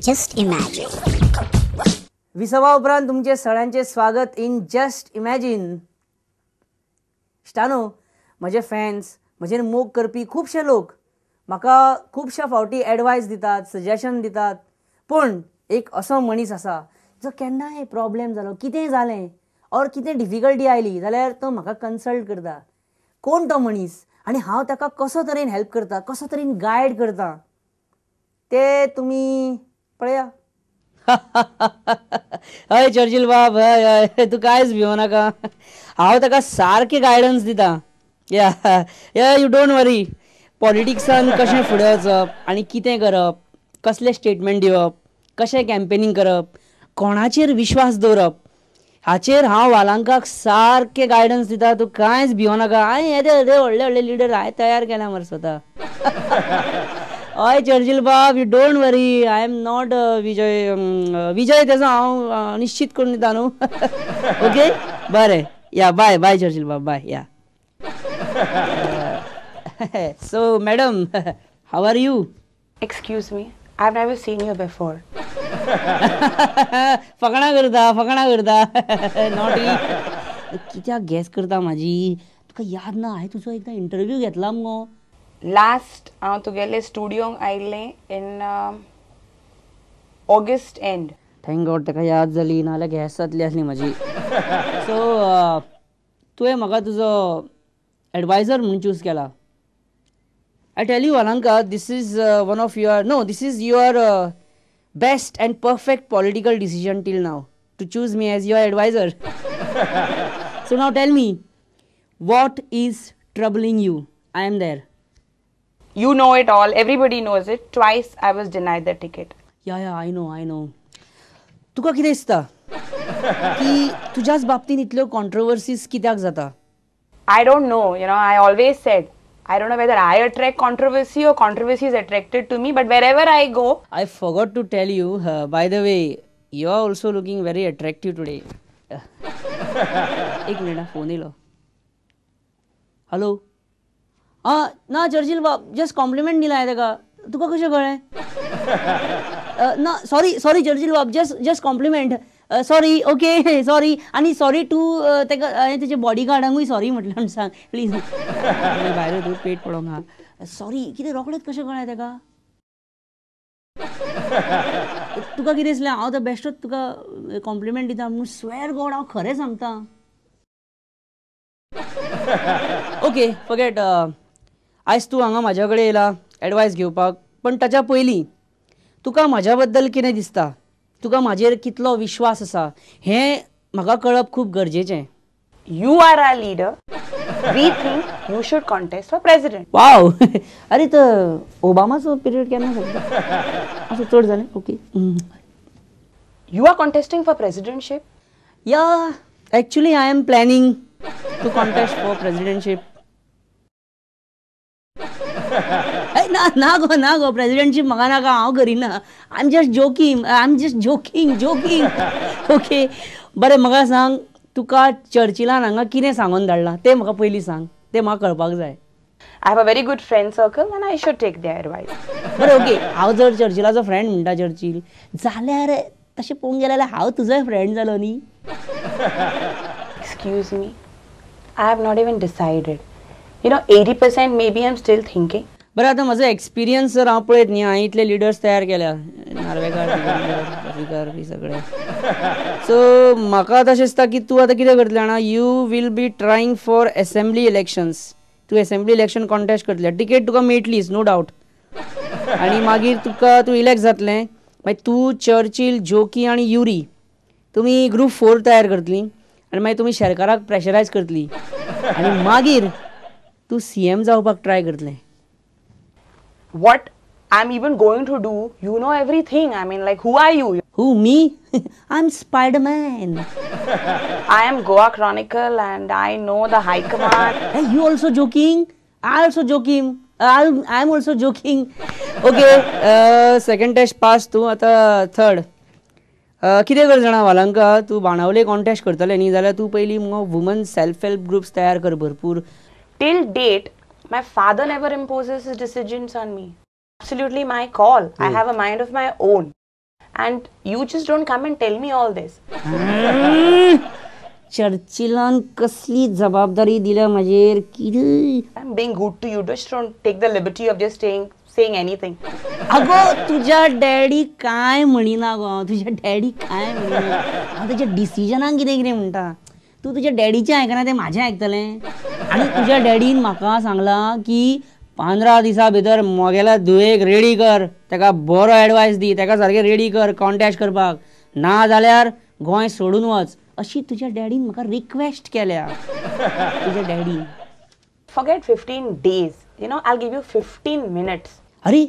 Just imagine. विसवा उपरांत तुमचे सगळ्यांचे स्वागत इन जस्ट इमॅजीन. इश्टानो, म्हजे फॅन्स, म्हजेर मोग करपी खुबशे लोक म्हाका खुबश्या फावटी एडवायस दितात, सजेशन दितात, पूण एक असो मनीस आसा जो केन्नाय प्रॉब्लेम जालो, कितेंय जालें ऑर कितें डिफिकल्टी आयली जाल्यार तो म्हाका कन्सल्ट करता. कोण तो मनीस आनी हांव ताका कसो तरेन हेल्प करता, कसो तरेन गायड करता ते तुमी पळया. हय चर्चिल बाब, हय हय, तूं कांयच भिवो नाका, हांव ताका सारकें गायडन्स दिता. Yeah yeah, you don't worry. पॉलिटिक्सान कशें फुडें वचप आनी कितें करप, कसलें स्टेटमेंट दिवप, कशें कॅम्पेनींग करप, कोणाचेर विश्वास दवरप, हाचेर हांव वालांकाक सारकें गायडन्स दिता. तूं कांयच भिवो नाका. हांवें येदे येदे व्हडले व्हडले लिडर हांवें तयार केल्या मरे स्वता. हय चर्चिल बाब, you don't worry, I am not Vijay. Vijay तेजो हांव निश्चीत करून दिता न्हू. ओके, बरें, या बाय बाय चर्चिल बाब, बाय. या. So madam, how are you? Excuse me, I have never seen you before. फकाणां करता, फकाणां करता. नॉटी, कित्याक गॅस करता म्हाजी? तुका याद ना हांवें तुजो एकदां इंटरव्यू घेतला मुगो? लास्ट हांव तुगेले स्टुडियोंक आयिल्लें in August end. Thank God ताका याद जाली, नाजाल्यार गॅस जातली आसली म्हाजी. सो तुवें म्हाका तुजो एडवायजर म्हणून चूज केला. I tell you Alanka, this is one of your, no, this is your best and perfect political decision till now to choose me as your advisor. So now tell me, what is troubling you? I am there. You know it all, everybody knows it. Twice I was denied the ticket. Yeah yeah, I know, I know. तुका कितें दिसता की तुज्याच बाबतींत इतल्यो controversies कित्याक जाता? I don't know, you know, I always said, I don't know whether I attract controversy or controversy is attracted to me, but wherever I go. I forgot to tell you, by the way, you are also looking very attractive today. एक minute, phone येयलो. Hello. आं, ना Churchill बाब, just compliment दिला हांवें ताका. तुका कशें कळ्ळें? ना, सॉरी सॉरी चर्चिल बाब, just compliment, sorry, okay sorry. आनी सॉरी टू ताका, हांवें तेच्या बॉडीगार्डांकूय सॉरी म्हटलें म्हूण सांग प्लीज. भायर तूं पेट पडोंक आहा. सॉरी, कितें रोखडेंच कशें कळ्ळें ताका? तुका कितें दिसलें हांव तर बेश्टोच तुका कॉम्प्लिमेंट दिता म्हूण? स्वेर गॉड, हांव खरें सांगता. Okay forget. आयज तूं हांगा म्हाज्या कडेन येयला एडवायस घेवपाक, पण ताच्या पयलीं तुका म्हाज्या बद्दल कितें दिसता, तुका म्हाजेर कितलो विश्वास आसा हें म्हाका कळप खूब गरजेचें. You are our leader, we think you should contest for president. Wow, अरे तर ओबामाचो पिरियड केन्ना सोंपता? असो चड जालें. Okay, you are contesting for presidentship? Yeah, actually I am planning to contest for presidentship. ना ना गो, ना गो, प्रेसिडेंटशीप म्हाका नाका, हांव करिना. I am just joking, I am just joking, joking. Okay, बरें म्हाका सांग, तुका चर्चिलान हांगा कितें सांगून धाडलां तें म्हाका पयलीं सांग, तें म्हाका कळपाक जाय. I have a very good friend circle and I should take their advice. बरें ओके, हांव जर चर्चिलाचो फ्रेंड म्हणटा चर्चिल, जाल्यार तशें पळोवंक गेलें जाल्यार हांव तुजोय फ्रेंड जालो न्ही. Excuse me, I have not even decided. You know, 80% maybe I am still thinking. बरें, आतां म्हजो एक्सपिरियन्स जर हांव पळयत न्ही, हांवें इतले लिडर्स तयार केल्या, नार्वेकार, रफीकार बी सगळे. सो म्हाका तशें दिसता की तूं आतां कितें करतलें जाणा, you will be trying for assembly elections. तूं एसेंब्ली इलेक्शन कॉन्टेस्ट करतलें, टिकेट तुका मेळटलीच नो डावट, आनी मागीर तुका तूं इलेक्ट जातलें. मागीर तूं, चर्चिल, जोकी आनी युरी तुमी ग्रूप 4 तयार करतलीं आनी मागीर तुमी शेरकाराक प्रेशरायज करतली आनी मागीर तूं सीएम जावपाक ट्राय करतलें. What I'm even going to do, you know everything. I mean, like, who are you? Who, me? I'm Spider-Man. I am Goa Chronicle and I know the High Command. Hey, you also joking? I also joking. I'm also joking. Okay, second test pass तूं, आतां third. कितें कर जाणा वालांका, तूं Benaulim contest करतलें न्ही, जाल्यार तूं पयलीं मुगो वुमन सेल्फ हेल्प ग्रुप्स तयार कर भरपूर. Till date, my father never imposes his decisions on me. Absolutely my call. I have a mind of my own. And you just don't come and tell me all this. चर्चिलान कसली जबाबदारी दिल्या म्हजेर कितें. I am being good to you, just don't take the liberty of just saying anything. अगो तुज्या daddy कांय म्हणिना गो, तुज्या daddy कांय म्हणिना. हांव तुज्या डिसिजनाक कितें कितें म्हणटा, तूं तुज्या डॅडीचें आयकना तें म्हाजें आयकतलें. आनी तुज्या डॅडीन म्हाका सांगलां की 15 दिसां भितर म्हगेल्या धुवेक रेडी कर, ताका बरो एडवायस दी, ताका सारकें रेडी कर कॉन्टेस्ट करपाक, ना जाल्यार गोंय सोडून वच, अशी तुज्या डॅडीन म्हाका रिक्वेस्ट केल्या. तुज्या डॅडीन. Forget 15 days, you know, I'll give you 15 minutes. अरे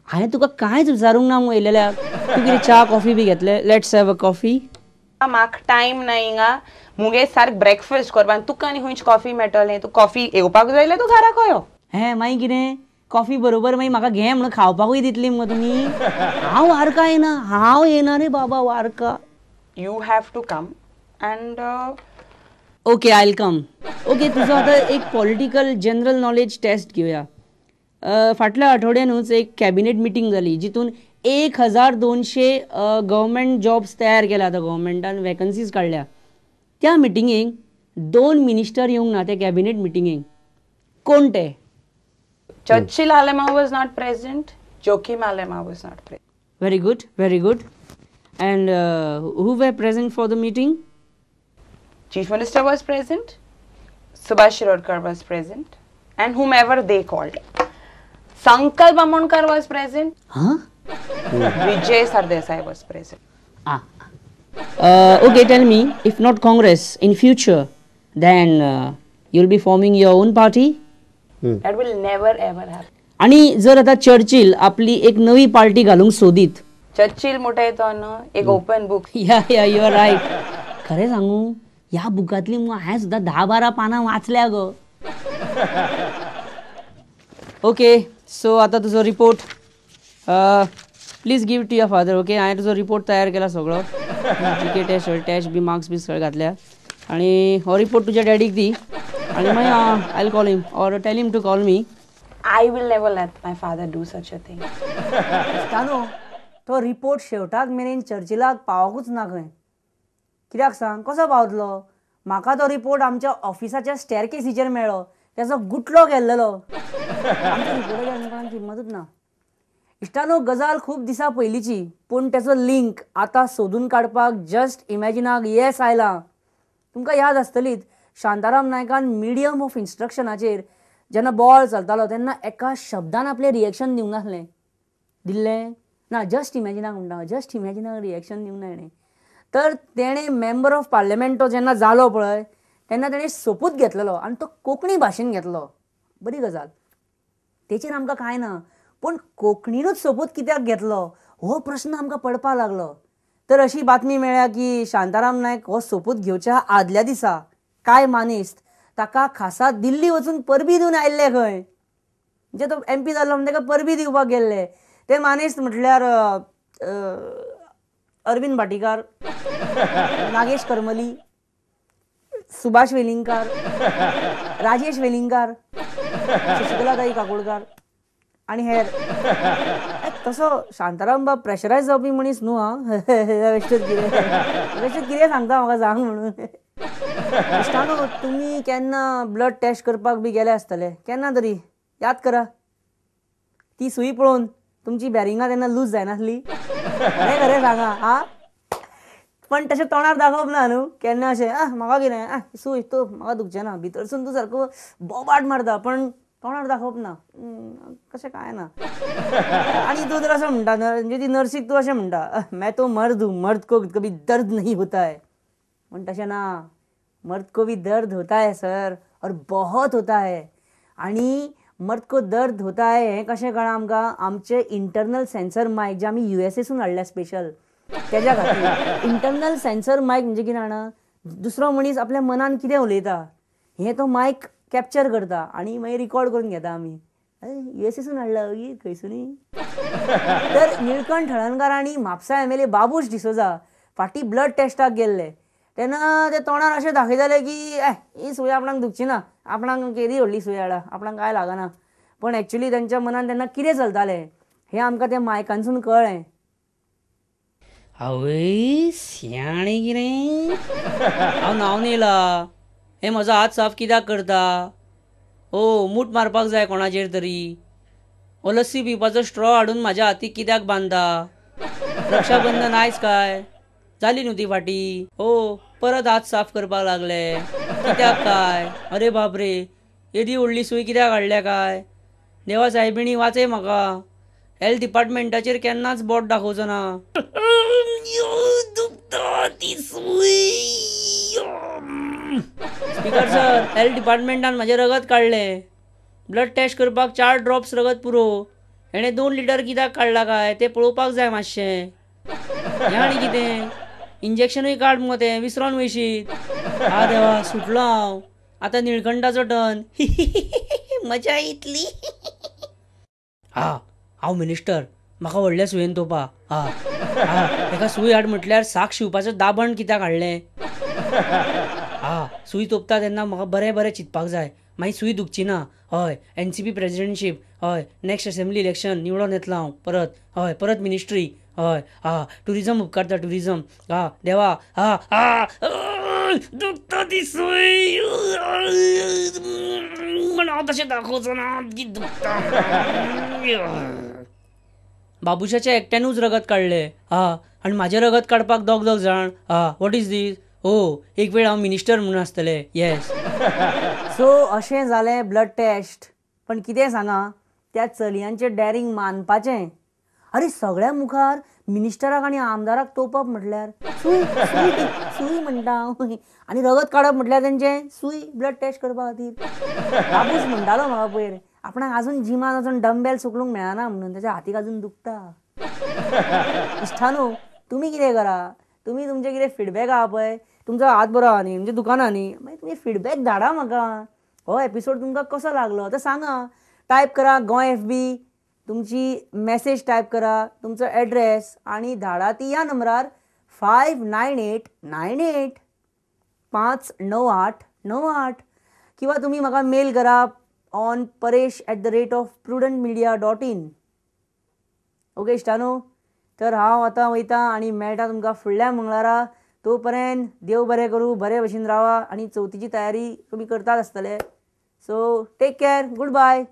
हांवें तुका कांयच विचारूंक ना येयलेल्याक. तूं कितें च्या कॉफी बी घेतलें? Let's have a coffee. म्हाका टायम ना हिंगा, मुगे सारक ब्रेकफास्ट करपाक. तुका आनी खंयची कॉफी मेळटलें? तूं कॉफी येवपाक जाय जाल्यार तूं घराक यो. हें मागीर कितें कॉफी बरोबर मागीर म्हाका घे म्हणून खावपाकूय दितली मुगो तुमी? हांव वारका येना, हांव येना रे बाबा Varca. You have to come and okay I will come. Okay, तुजो आतां एक पॉलिटिकल जनरल नॉलेज टेस्ट घेवया. फाटल्या आठवड्यानूच एक कॅबिनेट मिटींग जाली जितून 1200 गव्हर्मेंट जॉब्स तयार केल्या. आतां गव्हर्मेंटान वेकन्सीज काडल्या. त्या मिटिंगेक 2 मिनिस्टर येवंक ना त्या कॅबिनेट मिटिंगेक. कोण ते? Churchill Alemao was not present, Joaquim Alemao was not present. Very good, very good. And who were present for the meeting? Chief Minister was present, Subhash Shirodkar was present, and whomever they called. Sankalp Amonkar was present. Huh? Vijay Sardesai was present. Ah. Okay, tell me, if not Congress in future, then you'll be forming your own party? That will never ever happen. आणि जर आता Churchill आपली एक नवी party घालूंक सोदीत. Churchill मोठा तो न्हू एक open book. Yeah yeah you are right. खरें सांगू, ह्या बुकांतली हांवें सुद्दां 10-12 पानां वाचल्या गो. ओके, सो आतां तुजो report please give to your father. Okay, हांवें तुजो रिपोर्ट तयार केला सगळो, जी के टेस्ट टेस्ट बी मार्क्स बी सगळे घातल्या, आनी हो रिपोर्ट तुज्या डॅडीक दी आनी मागीर I will call him or tell him to call me. I will never let my father do such a thing. इश्टानो, तो रिपोर्ट शेवटाक मेरेन चर्चिलाक पावकूच ना खंय. कित्याक सांग कसो पावतलो? म्हाका तो रिपोर्ट आमच्या ऑफिसाच्या स्टेअरकेसीचेर मेळ्ळो, तेजो गुटलो गेल्लेलो. आमच्या रिपोर्टाची आनी कोणाक किंमतूच ना. इश्टानो, गजाल खूब दिसां पयलींची, पूण तेचो लिंक आतां सोदून काडपाक जस्ट इमॅजिनाक येस आयलां. तुमकां याद आसतलीच, शांताराम नायकान मिडियम ऑफ इन्स्ट्रक्शनाचेर जेन्ना बॉल चलतालो तेन्ना एका शब्दान आपलें रिएक्शन दिवंक नासलें. दिल्लें ना? जस्ट इमॅजिनाक म्हणटा, जस्ट इमॅजिनाक रिएक्शन दिवंक ना हेणें. तर तेणें मेंबर ऑफ पार्लमेंट तो जेन्ना जालो पळय तेन्ना तेणें सोपूत घेतलेलो आनी तो कोंकणी भाशेन घेतलो. बरी गजाल, तेचेर आमकां कांय ना, पूण कोंकणीनूच सोपूत कित्याक घेतलो हो प्रस्न आमकां पडपाक लागलो. तर अशी बातमी मेळ्ळ्या की शांताराम नायक हो सोपूत घेवच्या आदल्या दिसा कांय मानेस्त ताका खासा दिल्ली वचून परबी दिवन आयिल्ले खंय. म्हणजे तो एम पी जाल्लो म्हण ताका परबी दिवपाक गेल्ले. ते मानेस्त म्हटल्यार अरविंद भाटीकार, नागेश करमली, सुभाष वेलिंगकार, राजेश वेलिंगकार, शशिकलाताई काकोडकार आनी हेर. तसो शांताराम बाब प्रेशरायज जावपी मनीस न्हू. हां, बेश्टेच कितें बेश्टेच कितें सांगता म्हाका सांग म्हणून. इश्टानो, तुमी केन्ना ब्लड टेस्ट करपाक बी गेले आसतले केन्ना तरी, याद करा ती सुई पळोवन तुमची बॅरिंगां तेन्ना लूज जायनासली? खरें खरें सांगा. आं, पण तशें तोंडार दाखोवप ना न्हू केन्ना अशें. आं म्हाका कितें, आं सूय तूं म्हाका दुखचें ना, भितरसून तूं सारको बोबाट मारता पण तोंडार दाखोवप ना, कशें कांय ना. आनी तूं तर अशें म्हणटा, म्हणजे ती नर्सीक तूं अशें म्हणटा, मैं तो मर्द हूँ, मर्द को कभी दर्द नहीं होता है. पण तशें ना, मर्द को भी दर्द होता है सर, और बहुत होता है. आनी मर्द को दर्द होता है हें कशें कळ्ळां आमकां? आमचे इंटरनल सेन्सर मायक जे आमी युएसएसून हाडल्या स्पेशल तेज्या खातीर. इंटरनल सेन्सर मायक म्हणजे कितें जाणा, दुसरो मनीस आपल्या मनान कितें उलयता हें तो मायक कॅप्चर करता आनी मागीर रिकॉर्ड करून घेता आमी. युएसएसून हाडला खंयसुनी. तर निळकंठ हळर्णकार आनी म्हापसा एमएलए बाबूश डिसोजा फाटीं ब्लड टेस्टाक गेल्ले तेन्ना ते तोंडार अशें दाखयताले की ए ही सूय आपणाक दुखची ना, आपणाक केदी व्हडली सूय हाडा, आपणाक कांय लागना. पण एक्चुली तेंच्या मनान तेन्ना कितें चलतालें हें आमकां त्या मायकांसून कळ्ळें. आवय सियाणे कितें, हांव न्हांवन येयला, हे म्हजो हात साफ कित्याक करता? ओ मूठ मारपाक जाय कोणाचेर तरी. हो लस्सी पिवपाचो स्ट्रॉ हाडून म्हाज्या हातीक कित्याक बांदता? रक्षाबंधन आयज काय जाली न्हू ती फाटी? ओ परत हात साफ करपाक लागले कित्याक काय? अरे बापरे, येदी व्हडली सूय कित्याक हाडल्या काय? देवा सायबिणी वाचय म्हाका, हेल्थ डिपार्टमेंटाचेर केन्नाच बोट दाखोवचो ना. दुखता ती सूय. स्पीकर सर, हेल्थ डिपार्टमेंटान म्हाजें रगत काडलें, ब्लड टेस्ट करपाक 4 ड्रॉप्स रगत पुरो, हेणें 2 लिटर कित्याक काडला काय तें पळोवपाक जाय मातशें. हें आनी कितें, इंजेक्शनूय काड मुगो तें, विसरोन वयशीत. आ देवा, सुटलो हांव, आतां निळकंठाचो टर्न. मजा येतली. हा हांव मिनिस्टर, म्हाका व्हडल्या सुयेन तोपा. हा हा, एका सूय हाड म्हटल्यार साक शिंवपाचें दाबण कित्याक हाडलें? हा सूय तोपता तेन्ना म्हाका बरें बरें चिंतपाक जाय, मागीर सूय दुखची ना. हय एनसीपी प्रेजिडेंटशीप, हय नेक्स्ट असेंब्ली इलेक्शन निवडोन येतलो हांव परत, हय परत मिनिस्ट्री, हय हा ट्युरिजम उपकारता, ट्युरिजम. हा देवा, हा हा दुखता ती सूय, पण हांव तशें दाखोवचो ना की दुखता. बाबुशाच्या एकट्यानूच रगत काडलें. हा आनी म्हाजें रगत काडपाक दोग दोग जाण. हा what is दीस? हो एक वेळ हांव मिनिस्टर म्हणून आसतलें. येस. सो अशें जालें ब्लड टेस्ट. पण कितें सांगा, त्या चलयांचें डॅरींग मानपाचें. अरे सगळ्या मुखार मिनिस्टराक आनी आमदाराक तोपप म्हटल्यार सूय सूय सूय म्हणटा हांव, आनी रगत काडप म्हटल्यार तेंचें सूय ब्लड टेस्ट करपा खातीर. बाबूस म्हणटालो म्हाका पयर, आपणाक आजून जिमान वचून डंबेल उखलूंक मेळना म्हणून, तेच्या हातीक आजून दुखता. इश्टानो, तुमी कितें करा, तुमी तुमचें कितें फिडबॅक आहा पळय, तुमचो हात बरो आहा न्ही, तुमचें दुकान आहा न्ही, मागीर तुमी फिडबॅक धाडा म्हाका. हो एपिसोड तुमकां कसो लागलो तें सांगा. टायप करा गोंय एफ बी, तुमची मॅसेज टायप करा, तुमचो एड्रेस आनी धाडा ती ह्या नंबरार 59898 59898, किंवा तुमी म्हाका मेल करा on paresh@prudentmedia.in. Okay इश्टानो, तर हांव आतां वयतां आनी मेळटा तुमकां फुडल्या मंगळारा. तो पर्यंत देव बरें करूं, बरे भशेन रावा आनी चवथीची तयारी तुमी करतात आसतले. So take care, good bye.